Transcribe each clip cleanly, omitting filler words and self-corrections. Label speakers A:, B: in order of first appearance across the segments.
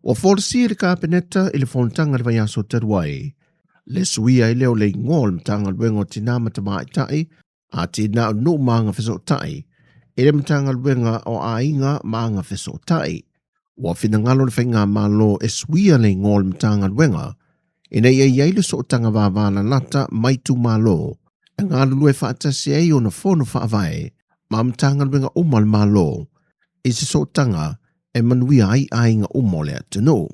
A: Ua folasia e le Kapeneta i le fonotaga i le vaiaso talu ai le suia ai lea o le igoa o le Matagaluega o Tina ma Tamaitai, Atinae o Nuu ma Agafesootai i le Matagaluega o Aiga ma Agafesootai. Ua finagalo le Faigamalo e suia le igoa o le Matagaluega ina ia i ai le sootaga vavalalata ma itumalo e galulue faatasi ai ona fono faavae ma Matagaluega uma a le Malo i se sootaga e manuia ai aiga uma o le atunuu.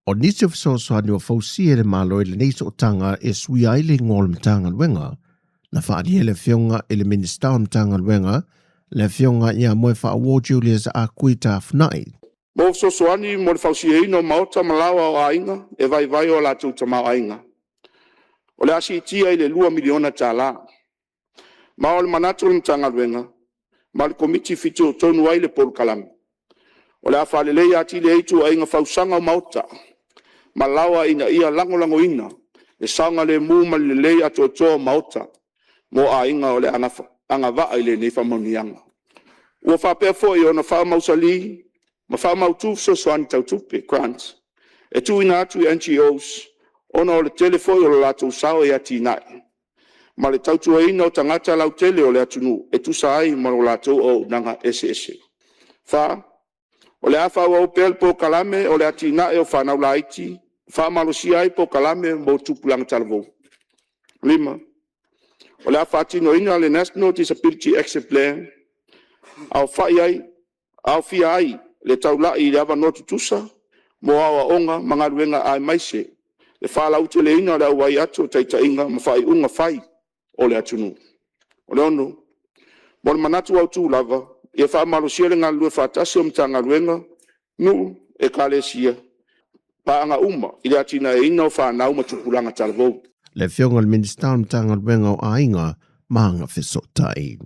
A: O nisi o fesoasoani ua fausia e le Malo i lenei sootaga e suia ai le igoa o le Matagaluega, na faaalia e le Afioga i le Minisita o le Matagaluega, le Afioga ia Moefaauo Julius Ah Kui Tafunai.
B: Mo fesoasoani mo le fausiaina o maota ma laoa o aiga e vaivai o latou tamaoaiga, o le a siitia i le $2 miliona. Ma o le manatu o le Matagaluega ma le Komiti fitoitonu ai le polokalame, o le a faaleleia atili ai ituaiga fausaga o maota ma laoa ina ia lagolagoina le saogalemu ma le lelei atoatoa o maota mo aiga o le a agavaa i lenei faamanuiaga. Ua faapea foi ona faamausali ma faamautu fesoasoani tau tupe (grant) e tuuina atu i NGOs ona o le tele foi o lo latou sao i atinae ma le tautuaina o tagata lautele o le atunuu e tusa ai ma lo latou auaunaga eseese. 4. O le a faaauau pea le polokalame o le Atinae o Fanau Laiti, e faamalosia ai polokalame mo tupulaga talavou. 5. O le a faatinoina le National Disability Action Plan, aofia ai le taulai i avanoa tutusa mo aoaoga ma galuega aemaise le faalauteleina o le auai atu o taitaiga ma faaiuga fai o le atunuu. 6. Mo le manatu autu lava, ia faamalosia le galulue faatasi o Matagaluega, nuu, ekalesia, paaga uma i le atinaeina o fanau ma tupulaga talavou.
A: Le Afioga i le Minisita o le Matagaluega o Aiga ma Agafesootai.